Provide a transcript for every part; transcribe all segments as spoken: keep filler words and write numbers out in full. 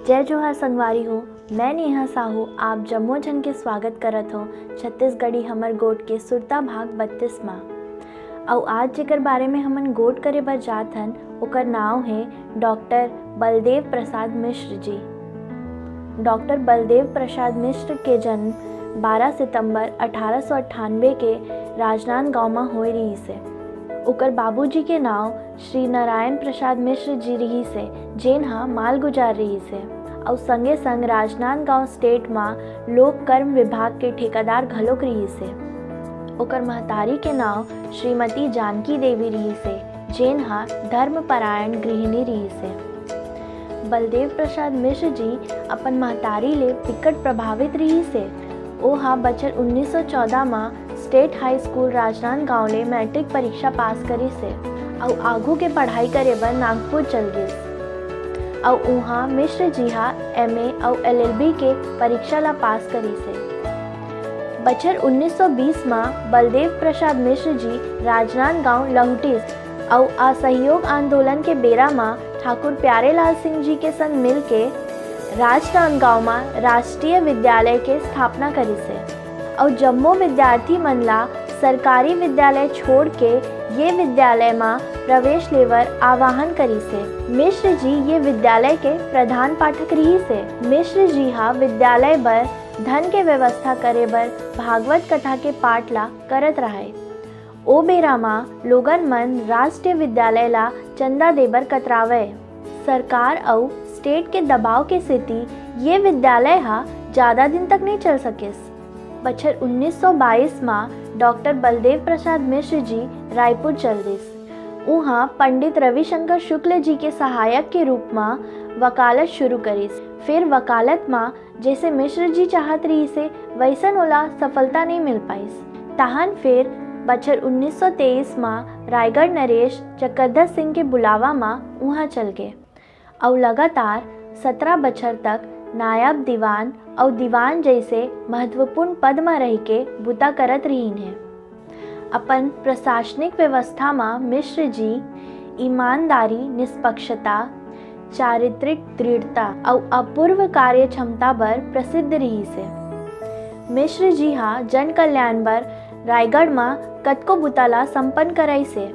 जय जोहार संगवारी हो, मैं नेहा साहू आप जम्मो झन के स्वागत करत हों छत्तीसगढ़ी हमर गोठ के सुरता भाग बत्तीस मा। अउ आज जेकर बारे में हमन गोठ करे बर जात हन, ओकर नाव हे डॉक्टर बलदेव प्रसाद मिश्र जी। डॉक्टर बलदेव प्रसाद मिश्र के जन्म बारह सितंबर अठारह सौ अट्ठानबे के राजनांदगांव म होए रिहिस हे। ओकर बाबूजी के नाव श्री नारायण प्रसाद मिश्र जी रिहिस हे, जेन ह मालगुजार रिहिस हे अउ संगे संग राजनांदगांव स्टेट म लोक कर्म विभाग के ठेकेदार घलोक रिहिस हे। ओकर महतारी के नाव श्रीमती जानकी देवी रिहिस हे, जेन ह धर्मपरायण गृहिणी रिहिस हे। बलदेव प्रसाद मिश्र जी अपन महतारी ले बिकट प्रभावित रिहिस हे। ओ ह बछर उन्नीस सौ चौदह म स्टेट हाई स्कूल राजनांदगांव ले मैट्रिक परीक्षा पास करिस हे अउ आघू के पढ़ाई करे बर नागपुर चल गिस अउ उहां मिश्र जी ह एमए अउ एलएलबी के परीक्षा ला पास करिस हे। बछर उन्नीस सौ बीस म बलदेव प्रसाद मिश्र जी राजनांदगांव लहुटिस अउ असहयोग आंदोलन के बेरा म ठाकुर प्यारेलाल सिंह जी के संग मिलके राजनांदगांव म राष्ट्रीय विद्यालय के स्थापना करिस हे अउ जम्मो विद्यार्थी मन ला सरकारी विद्यालय छोड़ के ये विद्यालय म प्रवेश लेवर आह्वान करिस हे। मिश्र जी ये विद्यालय के प्रधान पाठक रिहिस हे। मिश्र जी ह विद्यालय बर धन के व्यवस्था करे बर भागवत कथा के पाठ ला करत राहय। ओ बेरा म लोगन मन राष्ट्रीय विद्यालय ला चंदा देबर कतरावय। सरकार अउ स्टेट के दबाव के सेती ये विद्यालय ह जादा दिन तक नइ चल सकिस। बछर उन्नीस सौ बाईस म डॉक्टर बलदेव प्रसाद मिश्र जी रायपुर चल दिस। उहां पंडित रविशंकर शुक्ल जी के सहायक के रूप म वकालत शुरू करिस। फेर वकालत म जइसे मिश्र जी चाहत रिहिस हे, वइसन ओला सफलता नइ मिल पाइस। तहान फेर बछर उन्नीस सौ तेईस म रायगढ़ नरेश चक्रधर सिंह के बुलावा म उहां चल गे अउ लगातार सतरा बछर तक नायब दीवान अउ दीवान जइसे महत्वपूर्ण पद म रहिके बुता करत रिहिन हे। अपन प्रशासनिक व्यवस्था म मिश्र जी ईमानदारी, निष्पक्षता, चारित्रिक दृढ़ता अउ अपूर्व कार्य क्षमता बर प्रसिद्ध रिहिस हे। मिश्र जी ह जन कल्याण बर रायगढ़ म कतको बुता ला संपन्न कराइस हे,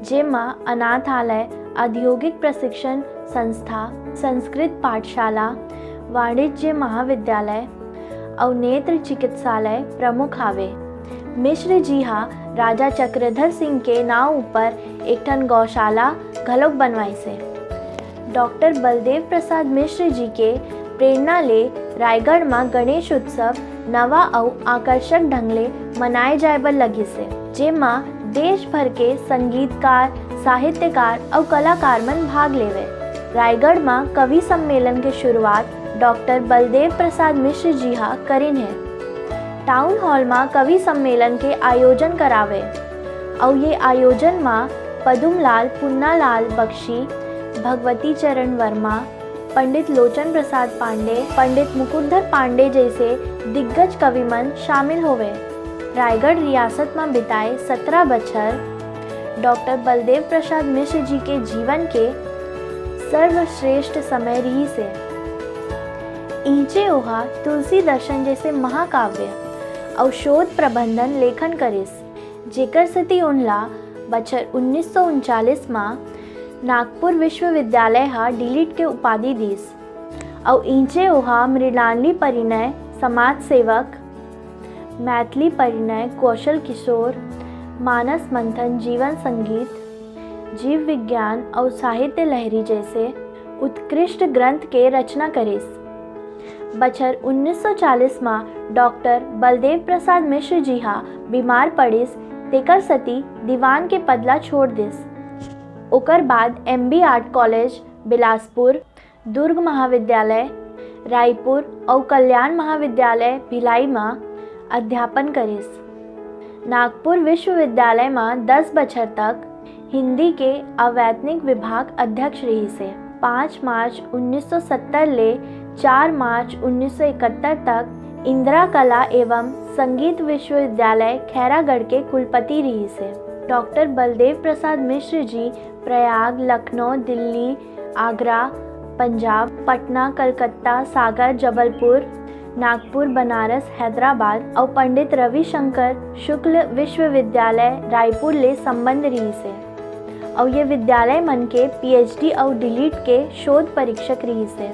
जेमा अनाथालय, औद्योगिक प्रशिक्षण संस्था, संस्कृत पाठशाला, वाणिज्य महाविद्यालय अउ नेत्र चिकित्सालय प्रमुख हावे। मिश्र जी ह राजा चक्रधर सिंह के नांव ऊपर एक ठन गौशाला घलोक बनवाइस हे। डॉक्टर बलदेव प्रसाद मिश्र जी के प्रेरणा ले रायगढ़ म गणेश उत्सव नवा अउ आकर्षक ढंग ले मनाए जाए बर लगिस हे, जेमा देश भर के संगीतकार, साहित्यकार अउ कलाकार मन भाग लेवय। रायगढ़ म कवि सम्मेलन के शुरुआत डॉक्टर बलदेव प्रसाद मिश्र जी ह करिन हे। टाउन हॉल म कवि सम्मेलन के आयोजन करावय अउ ये आयोजन म पदुमलाल पुन्नालाल बख्शी, भगवती चरण वर्मा, पंडित लोचन प्रसाद पांडे, पंडित मुकुटधर पांडे जइसे दिग्गज कवि मन शामिल होवय। रायगढ़ रियासत म बिताए सतरा बछर डॉक्टर बलदेव प्रसाद मिश्र जी के जीवन के सर्वश्रेष्ठ समय रिहिस हे। इहिंचे ओहा तुलसी दर्शन जइसे महाकाव्य अउ शोध प्रबंधन लेखन करिस, जेकर सेती उनला बछर उन्नीस सौ उनचालीस म नागपुर विश्वविद्यालय ह डीलिट के उपाधि दिस। अउ इहिंचे ओहा मृणालिनी परिणय, समाज सेवक, मैथिली परिणय, कौशल किशोर, मानस मंथन, जीवन संगीत, जीव विज्ञान अउ साहित्य लहरी जइसे उत्कृष्ट ग्रंथ के रचना करिस। बछर उन्नीस सौ चालीस म डॉक्टर बलदेव प्रसाद मिश्र जी ह बीमार पड़िस, तेकर सेती दीवान के पद ला छोड़ दिस। ओकर बाद MB art college Bilaspur, Durg महाविद्यालय रायपुर अउ कल्याण महाविद्यालय भिलाई म अध्यापन करिस। नागपुर विश्वविद्यालय म दस बछर तक हिंदी के अवैतनिक विभाग अध्यक्ष रिहिस हे। पाँच मार्च उन्नीस सौ सत्तर ले चार मार्च उन्नीस सौ इकहत्तर तक इंदिरा कला एवं संगीत विश्वविद्यालय खैरागढ़ के कुलपति रिहिस हे। डॉक्टर बलदेव प्रसाद मिश्र जी प्रयाग, लखनऊ, दिल्ली, आगरा, पंजाब, पटना, कलकत्ता, सागर, जबलपुर, नागपुर, बनारस, हैदराबाद अउ पंडित रविशंकर शुक्ल विश्वविद्यालय रायपुर ले संबंध रिहिस हे। अउ ये विद्यालय मन के पीएचडी अउ डीलिट के शोध परीक्षक रिहिस हे।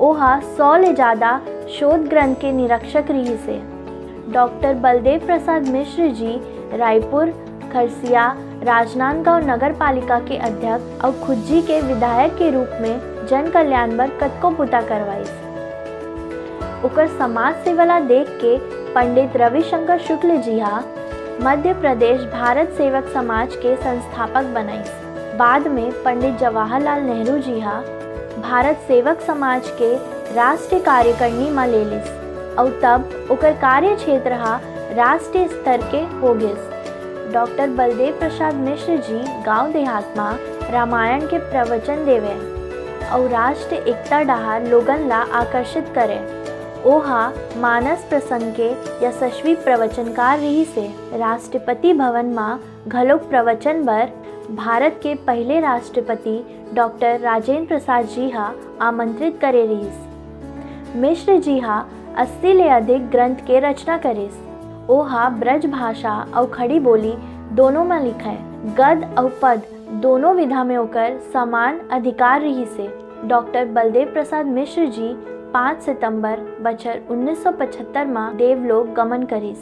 ओहा सौ ले जादा शोध ग्रंथ के निरीक्षक रिहिस हे। डॉक्टर बलदेव प्रसाद मिश्र जी रायपुर, खरसिया, राजनांदगांव नगर पालिका के अध्यक्ष अउ खुज्जी के विधायक के रूप में जन कल्याण बर कतको बुता करवाइस। ओकर समाज सेवा ला देख के पंडित रविशंकर शुक्ल जी हा मध्य प्रदेश भारत सेवक समाज के संस्थापक बनाइस। बाद में पंडित जवाहरलाल नेहरू जी हा भारत सेवक समाज के राष्ट्रीय कार्यकारिणी म ले लिस अउ तब ओकर कार्य क्षेत्र हा राष्ट्रीय स्तर के हो गिस। डॉक्टर बलदेव प्रसाद मिश्र जी गांव देहात म रामायण के प्रवचन देवय अउ राष्ट्रीय एकता डहार लोगन ला आकर्षित करय। ओहा मानस प्रसंग के यशस्वी प्रवचनकार रिहिस हे। राष्ट्रपति भवन म घलोक प्रवचन बर भारत के पहिले राष्ट्रपति डॉक्टर राजेंद्र प्रसाद जी हा आमंत्रित करे रिहिस। मिश्र जी हा अस्सी ले अधिक ग्रंथ के रचना करिस। ओहा ब्रज भाषा अउ खड़ी बोली दोनों म लिखय। गद्य अउ पद दोनों विधा में ओकर समान अधिकार रिहिस हे। डॉक्टर बलदेव प्रसाद मिश्र जी पाँच सितंबर बछर उन्नीस सौ पचहत्तर म देवलोक गमन करिस।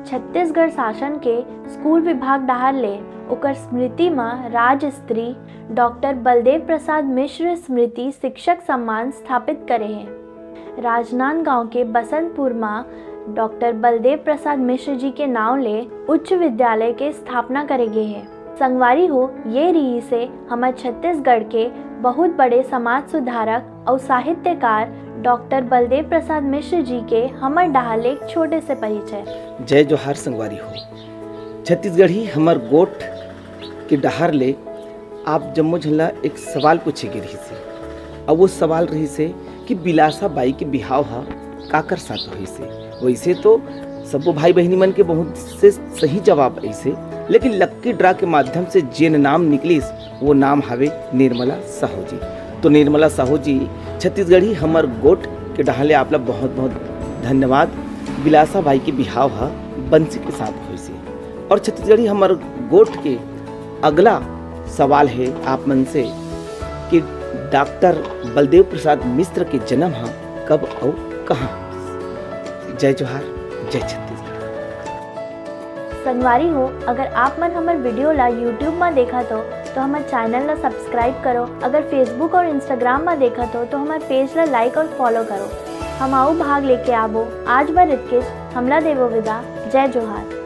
छत्तीसगढ़ शासन के स्कूल विभाग डहार ले ओकर स्मृति म राजश्री डॉक्टर बलदेव प्रसाद मिश्र स्मृति शिक्षक सम्मान स्थापित करे हे। राजनांदगांव के बसंतपुर म डॉक्टर बलदेव प्रसाद मिश्र जी के नांव ले उच्च विद्यालय के स्थापना करे गे हे। संगवारी हो, ये रिहिस हे हमर छत्तीसगढ़ के बहुत बड़े समाज सुधारक अउ साहित्यकार डॉक्टर बलदेव प्रसाद मिश्र जी के हमर डहार ले एक छोटे से परिचय। जय जोहार संगवारी हो। छत्तीसगढ़ी हमर गोठ के डहार ले आप जम्मो झन ला एक सवाल पूछे गे रिहिस हे, अउ वो सवाल रिहिस हे कि बिलासा बाई के बिहाव हा काकर साथ होइस हे। वैसे तो सबो भाई बहिनी मन के बहुत से सही जवाब अइस हे, लेकिन लक्की ड्रा के माध्यम से जेन नाम निकलिस, वो नाम हवे निर्मला साहू जी। तो निर्मला साहू जी, छत्तीसगढ़ी हमर गोठ के डहार ले आप ला बहुत बहुत धन्यवाद। बिलासा बाई के बिहाव हा बंसी के साथ होइस हे। और छत्तीसगढ़ी हमर गोठ के अगला सवाल हे आप मन से कि डॉक्टर बलदेव प्रसाद मिश्र के जन्म हा कब अउ कहाँ होइस? जय जोहार, जय छत्तीसगढ़। संगवारी हो, अगर आप मन हमर वीडियो ला YouTube म देखत हो, तो हमर चैनल ला सब्सक्राइब करो। अगर Facebook और Instagram म देखत हो, तो हमर पेज ला लाइक और फॉलो करो। हम अउ भाग लेके आबो। आज बर इतकेच, हमला देवो विदा। जय जोहार।